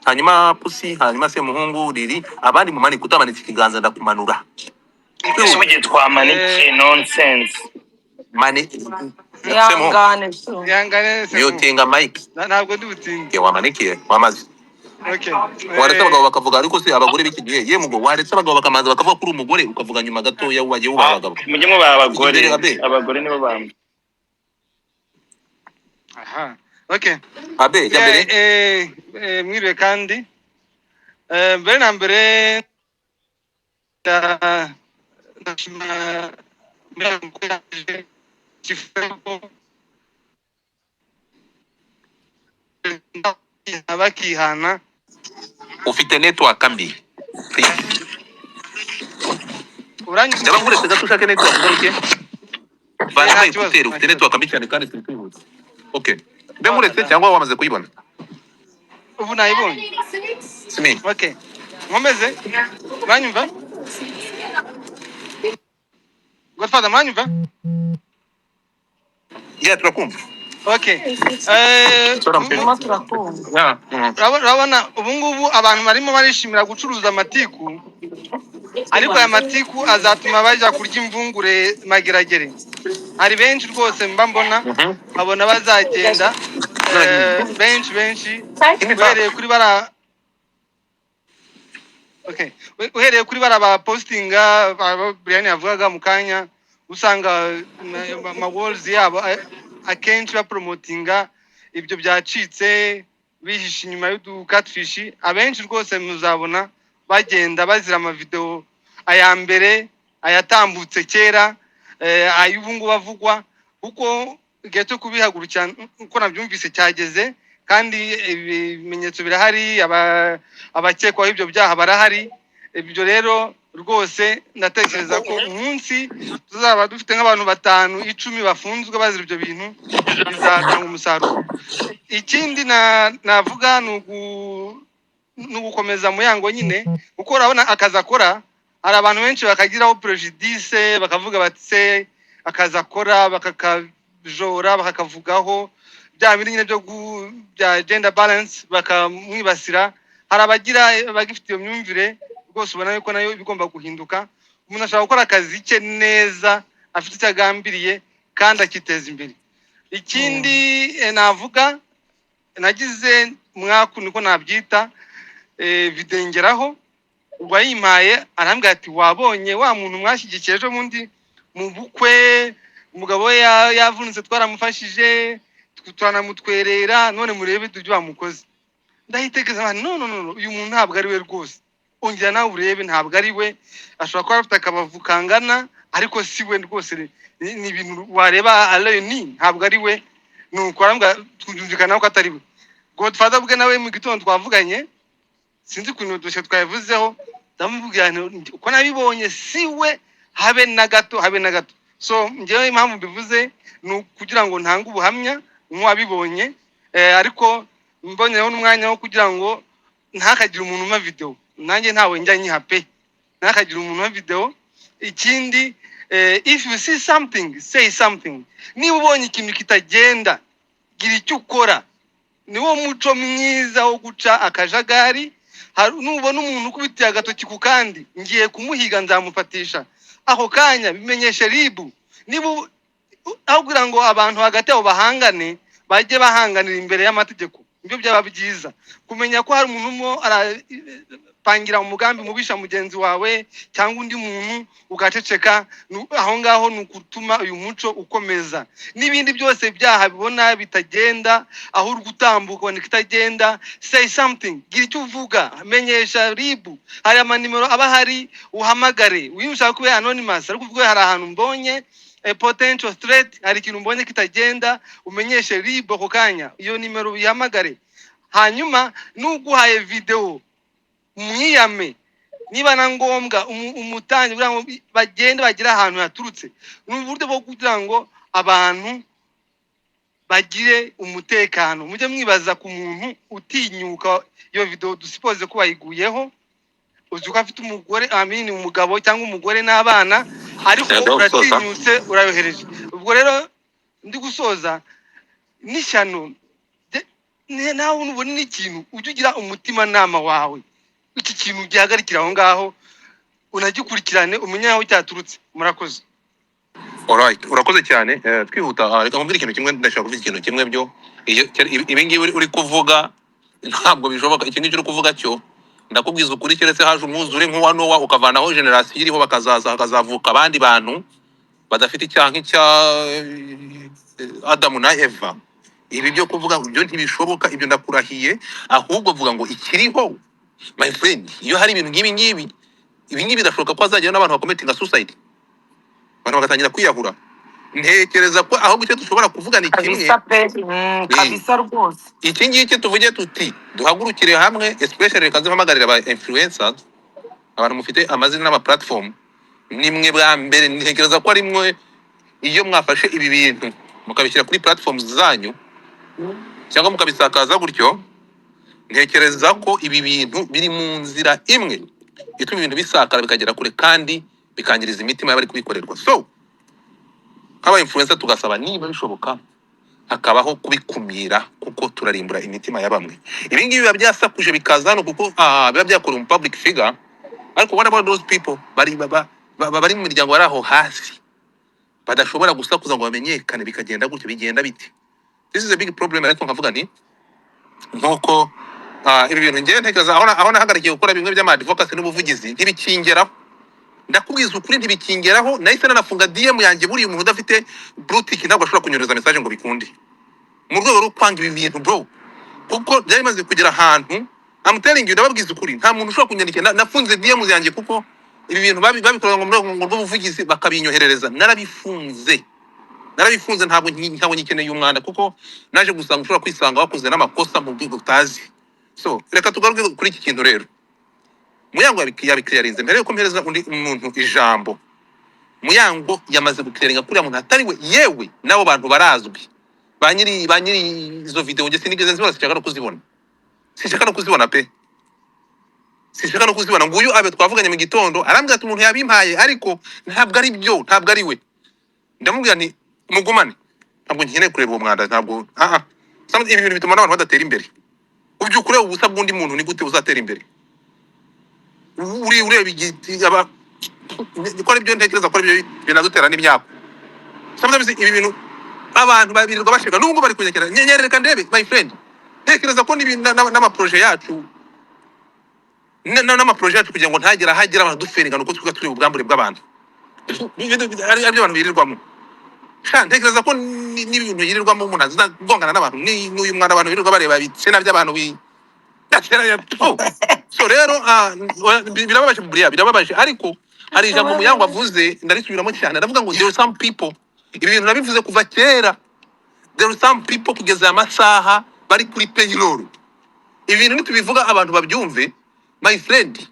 hanyuma Pusi, hanyuma Semuhungu, Lili, abandi mumanike. Utamanitse ikiganza ndakumanura. Ese Twihuta. ubu twamanikiye nonsense. Mani Semuhungu. Ihangane so. Ihangane, Semuhungu. Mutinga mic. Ntabwo ndi butinde. Wamanikiye wamaze. Okay. Waretse abagabo bakavuga, ariko se abagore b'iki gihe, ye mugo, waretse abagabo bakamanza bakavuga kuri umugore, ukavuga nyuma gatoya, wagiye wubaha abagabo. Mujye mubaha abagore. Imbere, Abe. Abagore nibo bamwe. Aha, okay. Abe, jya mbere. Mwiriwe kandi. Mbere na mbere ndashima Muyango ko yaje kifuza ko bakihana. Ufite network mbi. Please. Uranyumva? Ndaba nkuretse gato ushake network ugaruke. Vanamo Nta kibazo, écouteur, nta ufite kibazo. network mbi cyane kandi turi kwihuta. Okay. Mbe nkuretse cyangwa wamaze kuyibona? Ubu nayibonye. Simi. Okay, nkomeze. Muranyumva, Godfather? Muranyumva? Yeah, turakumva. Okay. Sora mpe. Turimo turakumva. Yeah. Urabona ubu ngubu abantu barimo barishimira gucuruza amatiku, ariko aya matiku azatuma bajya kurya imvungure mageragere. Hari benshi rwose mba mbona, nkabona bazagenda, benshi benshi. Give me back. Uhereye kuri bara, okay, uhereye kuri bara ba postinga Brian yavugaga mu kanya, usanga ma walls yabo akenshi bapromotinga ibyo byacitse, bihishe inyuma y'udu catfish. Abenshi rwose muzabona bagenda bazira amavideo, aya mbere, ayatambutse kera, ay'ubu ngubu avugwa, kuko igihe cyo kubihagurukira uko nabyumvise cyageze, kandi ibimenyetso birahari, abakekwaho ibyo byaha barahari. Ibyo rero rwose ndatekereza ko umunsi tuzaba dufite nk'abantu batanu, 10 bafunzwe bazira ibyo bintu, bizatanga umusaruro. Ikindi navuga ni ugukomeza Muyango nyine, kuko urabona akazi akora, hari abantu benshi bakagiraho prejudice, bakavuga bati se akazi akora, bakakajora, bakakavugaho bya bindi nyine bya gender balance, bakamwibasira. Hari abagira abagifite iyo myumvire rwose, ubona yuko nayo iba igomba guhinduka. Umuntu ashobora gukora akazi ke neza afite icyo agambiriye kandi akiteza imbere. Ikindi navuga, nagize mwaku niko nabyita, bidengeraho uwayimpaye arambwira ati: "Wabonye wa muntu mwashyigikiye ejo bundi mu bukwe, umugabo we yavunitse, twaramufashije, turanamutwerera, none murebe ibyo bamukoze." Ndahitekereza nti: "No, no, no, no, uyu muntu ntabwo ari we rwose. Ongera nawe urebe, ntabwo ari we. Ashobora kuba afite akabavu kangana, ariko si we rwose. Ni ibintu wareba ni ntabwo ari we." Nuko arambwira, twumvikana ko atari we. Godfather bwe nawe mu gitondo twavuganye, sinzi ukuntu dosiye twabivuzeho, ndamubwira nti uko nabibonye si we habe na gato, habe na gato. So njyewe impamvu mbivuze ni ukugira ngo ntange ubuhamya nk'uwabibonye, ariko mboneyeho n'umwanya wo kugira ngo ntihakagire umuntu umpa video. Nanjye ntawe njya nyiha pe, ntihakagire umuntu umpa video. Ikindi, if you see something, say something. Niba ubonye ikintu kitagenda, gira icyo ukora. Niwo muco mwiza wo guca akajagari. Nubona umuntu ukubitiye agatoki ku kandi, ngiye kumuhiga, nzamufatisha ako kanya, bimenyeshe RIB. Niba aho kugira ngo abantu hagati yabo bahangane, bajye bahanganira imbere y'amategeko, nibyo byaba byiza. Kumenya ko hari umuntu urimo arapangira umugambi mubisha mugenzi wawe cyangwa undi muntu, ugaceceka, aho ngaho ni ukutuma uyu muco ukomeza. N'ibindi byose byaha bibona bitagenda, aho uri gutambuka ubona kitagenda, say something, gira icyo uvuga, menyesha RIB. Hari amanimero aba ahari, uhamagare. Wiba ushaka kuba anonymous, ariko uvuge hari ahantu mbonye. A potential threat, hari ikintu mbonye kitagenda, umenyeshe RIB ako kanya, iyo nimero uyihamagare. Hanyuma n'uguhaye video mwiyame, niba na ngombwa umutangi kugira ngo bagende bagere ahantu yaturutse. Ni uburyo bwo kugira ngo abantu bagire umutekano. Mujye mwibaza ku muntu utinyuka iyo video, dusuppose ko bayiguyeho, uzi ko afite umugore, amini, umugabo cyangwa umugore n'abana, ariko Yego, gusoza. uratinyutse urayohereje. Ubwo rero ndi gusoza n'ishyano. Nawe nubona n'ikintu, ujye ugira umutimanama wawe, iki kintu gihagarikira aho ngaho, unagikurikirane, umenye aho cyaturutse. Murakoze. Alright, urakoze cyane. Twihuta, reka nkubwire ikintu kimwe. Ndashaka kuvuga ikintu kimwe. Byo ibi ngibi uri kuvuga ntabwo bishoboka. Iki ngiki uri kuvuga cyo, ndakubwiza ukuri, keretse haje umwuzure nk'uwa Nowa ukavanaho generasiyo iriho, bakazaza hakazavuka abandi bantu badafite icyaha nk'icya Adamu na Eva. Ibi byo kuvuga ibyo ntibishoboka, ibyo ndakurahiye. Ahubwo vuga ngo ikiriho, my friend, iyo hari ibintu nk'ibi ngibi, ibi ngibi birashoboka ko hazagera n'abantu bacommittinga suicide, abantu bagatangira kwiyahura. Ntekereza ko ahubwo icyo dushobora kuvuga ni kimwe. Kabisa pe. Kabisa rwose. Iki ngiki tuvuge tuti duhagurukire hamwe, especially reka nze mpamagarire aba influencers, abantu mufite amazina n'ama platform, nimwe bwa mbere. Ntekereza ko ari mwe, iyo mwafashe ibi bintu mukabishyira kuri platforms zanyu cyangwa mukabisakaza gutyo, ntekereza ko ibi bintu biri mu nzira imwe ituma ibintu bisakara bikagera kure kandi bikangiriza imitima y'abari kubikorerwa. So nk'aba influencer tugasaba, niba bishoboka, hakabaho kubikumira, kuko turarimbura imitima ya bamwe. Ibi ngibi biba byasakuje bikaza hano kuko biba byakorewe mu public figure, ariko what about those people bari bari mu miryango, bari aho hasi, badashobora gusakuza ngo bamenyekane? Bikagenda gutyo, bigenda bite? This is a big problem. Ariko nkavuga nti nkuko ibi bintu ngewe ntekereza aho nahagarikiye gukora bimwe by'ama advocacy n'ubuvugizi, ntibikingeraho. Ndakubwiza ukuri, ntibikingeraho. Nahise nanafunga DM yanjye. Buriya umuntu udafite blue tick ntabwo ashobora kunyohereza message ngo bikunde, mu rwego rwo kwanga ibi bintu, bro, kuko byari bimaze kugera ahantu. I'm telling you, ndababwiza ukuri, nta muntu ushobora kunyandikira. Nafunze DM yanjye kuko ibi bintu babikoraga ngo mu rwego ngo rw'ubuvugizi, bakabinyoherereza. Narabifunze, narabifunze. Ntabwo nyikeneye umwanda, kuko naje gusanga ushobora kwisanga wakoze n'amakosa mu rwego utazi. So reka tugaruke kuri iki kintu rero. Muyango yabiclearinze. Mbere yuko mpereza undi muntu ijambo, Muyango yamaze guclearinga kuriya muntu atari we. Yewe, n'abo bantu barazwi, ba nyiri izo video. Njye sinigeze nzibona, sinshaka no kuzibona, sinshaka no kuzibona pe, sinshaka no kuzibona. Nguyu abe twavuganye mu gitondo, arambwira ati umuntu yabimpaye, ariko ntabwo ari byo, ntabwo ari we. Ndamubwira nti mugumane, ntabwo nkeneye kureba uwo mwanda, ntabwo. Ibi bintu bituma n'abantu badatera imbere. Ubyuka ureba ubusa bw'undi muntu, ni gute uzatera imbere? Uri ureba igiti aba ko ari byo, ntekereza ko ari byo binadutera n'imyaka. Sometimes ibi bintu abantu babirirwa bashega nubwo bari kunyakira nyenyeri. Reka ndebe, my friend, ntekereza ko n'amaprojet yacu n'amaprojet yacu kugira ngo ntagere ahagera abantu duferinga, nuko twiga turi ubwambure bw'abantu. Ari byo abantu birirwamo. Sha, ntekereza ko n'ibintu yirirwamo umuntu azagongana n'abantu n'uyu mwana, abantu birirwa bareba ibitsina by'abantu Oh. So rero birababaje buriya, birababaje. Ariko hari ijambo Muyango avuze, ndarisubiramo cyane. Aravuga ngo there are some people, ibi bintu nabivuze kuva kera, there are some people kugeza aya masaha bari kuri payroll. Ibi bintu nitubivuga abantu babyumve, my friend.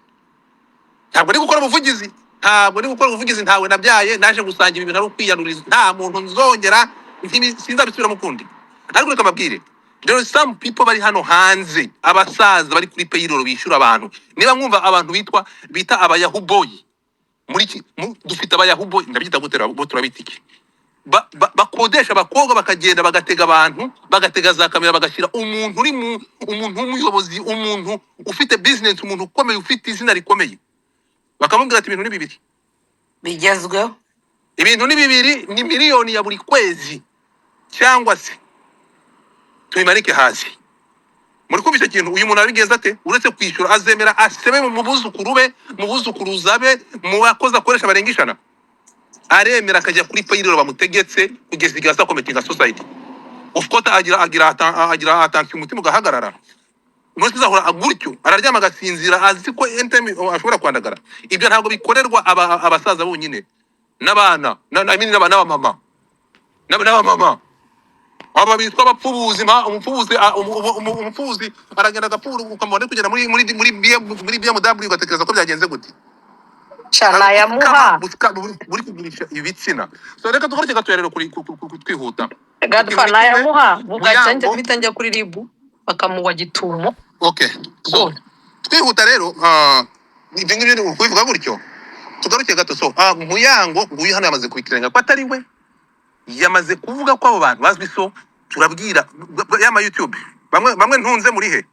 Ntabwo ndi gukora ubuvugizi, ntabwo ndi gukora ubuvugizi, ntawe nabyaye. Naje gusanga ibi bintu ari ukwiyanduriza. Nta muntu nzongera, sinzabisubiramo ukundi. Ariko reka mbabwire, there are some people bari hano hanze, abasaza bari kuri payroll bishyura abantu. Niba mwumva abantu bitwa bita abayahoo boy muri iki, dufite abayahoo boy, ndabyita gute? Bo turabita iki? Bakodesha abakobwa, bakagenda bagatega abantu, bagatega za kamera, bagashyira umuntu uri mu umuntu w'umuyobozi, umuntu ufite business, umuntu ukomeye, ufite izina rikomeye, bakamubwira ati ibintu ni bibiri. Bigezweho. Ibintu ni bibiri: ni miliyoni ya buri kwezi cyangwa se tubimanike hasi. Muri kumva icyo kintu, uyu muntu abigenza ate? Uretse kwishyura, azemera asebe mu buzukuru be, mu buzukuruza be, mu bakozi akoresha barenga 100? Aremera akajya kuri payroll bamutegetse kugeza igihe azacommittinga suicide? Of course agira attention, umutima ugahagarara. Umunsi uzahora gutyo, araryama agasinzira azi ko anytime ashobora kwandagara. Ibyo ntabwo bikorerwa abasaza bonyine. N'abana I mean n'abamama n'abamama aba bitwa abapfubuzi. Umupfubuzi, umupfubuzi aragenda agapfura, ukamubona ari kugenda muri BM, muri BMW, ugatekereza ko byagenze gute. Sha Hari nayamuha. Buri kugurisha ibitsina. So reka tugaruke gatoya rero kuri twihuta ikintu Godfa ni kimwe. Nayamuha bugacya njya Muyango. mpita njya kuri RIB bakamuha gitumo. Okay, so rwose. Twihuta rero, ibyo ngibyo ni ukubivuga gutyo. Tugaruke gato. So Muyango nguyu hano yamaze kubikirenga ko atari we, yamaze kuvuga ko abo bantu bazwi. So turabwira yama YouTube bamwe bamwe ntunze muri he,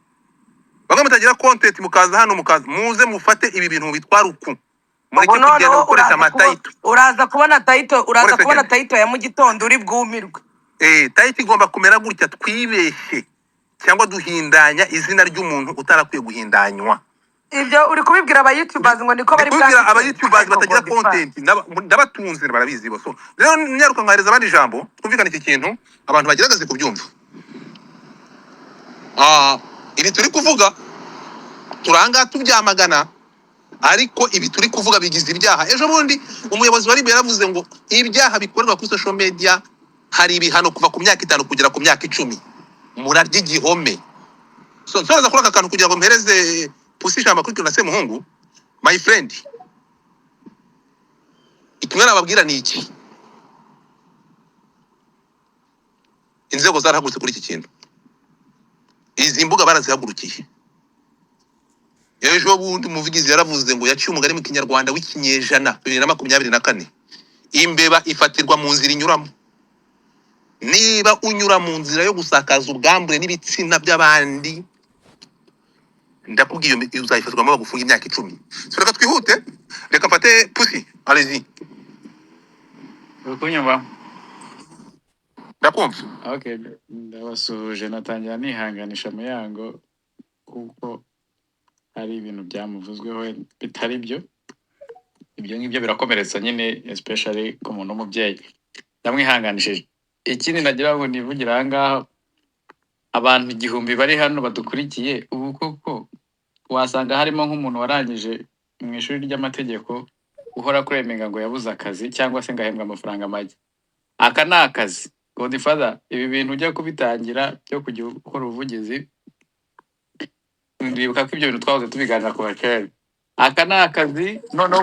bamwe mutagira content, mukaza hano, mukaza muze mufate ibi bintu mubitware uku, mureke Ubu kugenda noneho gukoresha uraza kubo amatitle. Uraza kubona title, uraza Muri kubona second title ya mu gitondo, uri bwumirwe. Title igomba kumera gutya: twibeshye cyangwa duhindanya izina ry'umuntu utarakwiye guhindanywa. Ibyo uri kubibwira aba youtubers ngo niko Ndi bari kubibwira bwandike? Aba youtubers Ariko batagira Godfather. content, ndabatunze, barabizi bo. So rero nyaruka nkahereza abandi ijambo, twumvikane iki kintu, abantu bagerageze kubyumva. Ibi turi kuvuga turanga tubyamagana, ariko ibi turi kuvuga bigize ibyaha. Ejo bundi umuyobozi wa RIB yaravuze ngo ibyaha bikorerwa kuri social media hari ibihano kuva ku myaka 5 kugera ku myaka 10, murarya igihome. So nsoza kuri aka kantu kugira ngo mpereze pusi ijambo kuri na Semuhungu, my friend. Ikimwe nababwira ni iki: inzego zarahagurutse kuri iki kintu, izi mbuga barazihagurukiye. Ejo bundi umuvugizi yaravuze ngo yaciye umugani mu Kinyarwanda w'ikinyejana 2024: imbeba ifatirwa mu nzira inyuramo. Niba unyura mu nzira yo gusakaza ubwambure n'ibitsina by'abandi, ndakubwiye iyo uzayifatirwamo bagufunga imyaka 10. So reka twihute, reka mfate pusi, allez-y. Uri kunyumva? Ndakumva. Okay, ndabasuhuje. Natangira nihanganisha Muyango kuko hari ibintu byamuvuzweho bitari byo. Ibyo ngibyo birakomeretsa nyine, especially ku muntu w'umubyeyi. Ndamwihanganishije. Ikindi nagira ngo nivugire aha ngaha, abantu 1000 bari hano badukurikiye ubu, koko wasanga harimo nk'umuntu warangije mu ishuri ry'amategeko uhora kuremenga ngo yabuze akazi cyangwa se ngo ahembwe amafaranga make. Aka ni akazi. Godfather, ibi bintu ujya kubitangira byo kujya ukora ubuvugizi, ndibuka ko ibyo bintu twahoze tubiganira kuva kera. Aka ni akazi noneho